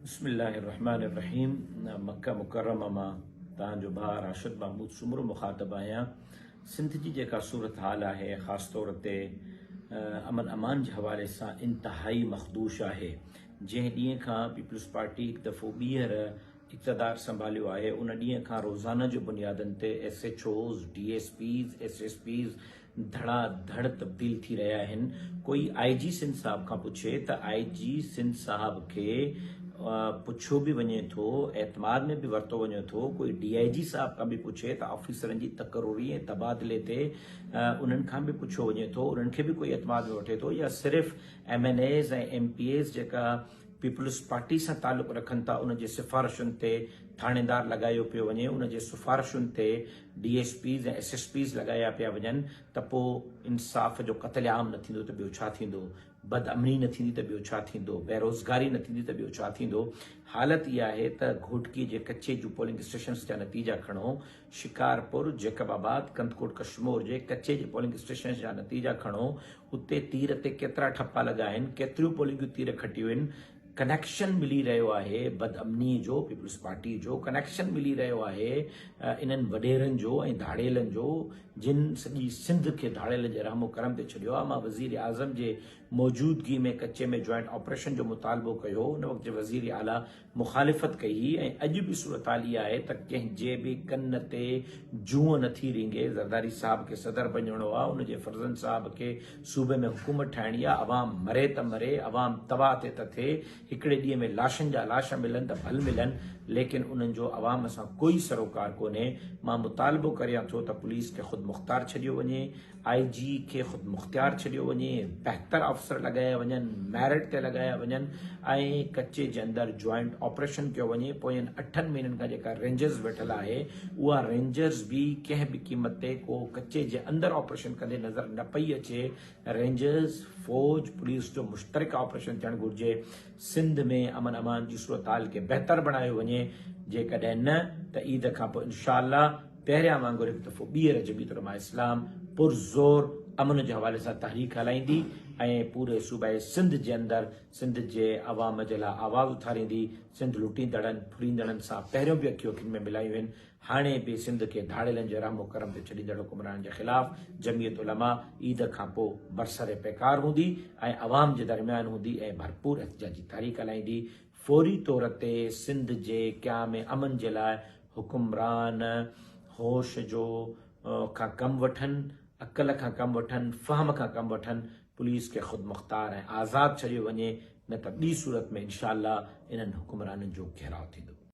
بسم الله الرحمٰن الرحيم مڪه مڪرمه مان توهان جو ڀاء راشد محمود سومرو مخاطب آهيان سنڌ جي جيڪا صورتحال آهي خاص طور تي امن امان جي حوالي سان انتهائي مخدوش آهي جنهن ڏينهن کان پيپلز پارٽي هڪ دفعو ٻيهر اقتدار سنڀاليو آهي ان ڏينهن کان روزانه جي بنيادن تي S H Os, D S Ps, S S Ps ڌڙا ڌڙ تبديل ٿي رهيا آهن ڪوئي آء جي سنڌ صاحب کان پڇي ته آء جي سنڌ صاحب کي پڇيو به وڃي ٿو اعتماد ۾ به ورتو وڃي ٿو ڪوئي ڊي I جي صاحب کان به پڇي ته آفيسرن جي تقرري ۽ تبادلي تي انهن کان به پڇيو وڃي ٿو انهن کي به ڪوئي اعتماد ۾ وٺي ٿو يا صرف M N As ۽ M P As جيڪا پيپلز پارٽي سان تعلق رکن ٿا ان جي سفارشن تي ٿاڻيدار لڳايو پيو وڃي ان جي سفارشن تي D S Ps ۽ S S Ps لڳايا پيا وڃن ته پو انصاف جو قتل عام نه ٿيندو ته ٻيو ڇا ٿيندو بد امني نه ٿيندي ته ٻيو ڇا ٿيندو بيروزگاري نه ٿيندي ته ٻيو ڇا ٿيندو حالت اها آهي ته گهوٽڪي جي ڪچي جون پولنگ اسٽيشنز جا نتيجا کڻو شڪارپور، جيڪب آباد، ڪنڌڪوٽ ڪشمور جي ڪچي جي پولنگ اسٽيشنز جا نتيجا کڻو، اتي تير تي ڪيترا ٺپا لڳا آهن، ڪيتريون پولنگيون تير کٽيون آهن، ڪنيڪشن ملي رهيو آهي بدامني جو، پيپلز پارٽي جو ڪنيڪشن ملي رهيو آهي انهن وڏيرن جو ۽ ڌاڙيلن جو جن سڄي سنڌ کي ڌاڙيلن جي رحم و ڪرم تي ڇڏيو آهي، مان وزير اعظم جي موجودگي ۾ ڪچي ۾ جوائنٽ آپريشن جو مطالبو ڪيو هو، ان وقت جي وزير اعليٰ مخالفت ڪئي هئي ۽ اڄ به صورتحال اها آهي ته ڪنهن جي به ڪن تي جونء نه ٿي رينگي، زرداري صاحب کي صدر بنجڻو آ، ان جي فرزند صاحب کي صوبي ۾ حڪومت ٺاهڻي آ، عوام مري ته مري، عوام تباهه ٿئي ته ٿئي، هڪڙي ڏينهن ۾ لاشن جا لاش ملن ته ڀل ملن، ليڪن انهن جو عوام سان ڪوئي سروڪار ڪونهي، مان مطالبو ڪريان ٿو ته پوليس کي خودمختار ڇڏيو وڃي، آء جي کي خودمختيار ڇڏيو وڃي، بهتر آفيسر لڳايا وڃن، ميرٽ تي لڳايا وڃن ۽ ڪچي جي اندر جوائنٽ آپريشن ڪيو وڃي، پوين اٺن مهينن کان جيڪا رينجرز ويٺل آهي اها رينجرز به ڪنهن به قيمت تي ڪو ڪچي جي اندر آپريشن ڪندي نظر نه پئي اچي، رينجرز، فوج، پوليس جو مشترڪه آپريشن ٿيڻ گهرجي، سنڌ ۾ امن امان جي صورتحال کي بهتر بڻايو وڃي، جيڪڏهن نه ته عيد کانپوء انشاء الله پهريان وانگر هڪ دفعو ٻيهر جمعيت علماء اسلام پرزور امن جي حوالي سان تحريڪ هلائيندي ۽ پوري صوبائي سنڌ جي اندر سنڌ جي عوام جي لاء آواز اٿاريندي، سنڌ لٽيندڙن، ڦريندڙن سان پهريون به اکيون اکين ۾ ملايون آهن، هاڻي به سنڌ کي ڌاڙيلن جي رحم و ڪرم تي ڇڏيندڙ حڪمرانن جي خلاف جمعيت علماء عيد کانپوء برسر پيڪار هوندي ۽ عوام جي درميان هوندي ۽ ڀرپور احتجاجي تحريڪ هلائيندي، فوري طور تي سنڌ جي قيام امن جي لاء حڪمران هوش جو کان ڪم وٺن، عقل کان ڪم وٺن، فهم کان ڪم وٺن، پوليس کي خودمختار ۽ آزاد ڇڏيو وڃي نه ته ٻي صورت ۾ انشاء الله انهن حڪمرانن جو گهيراء ٿيندو.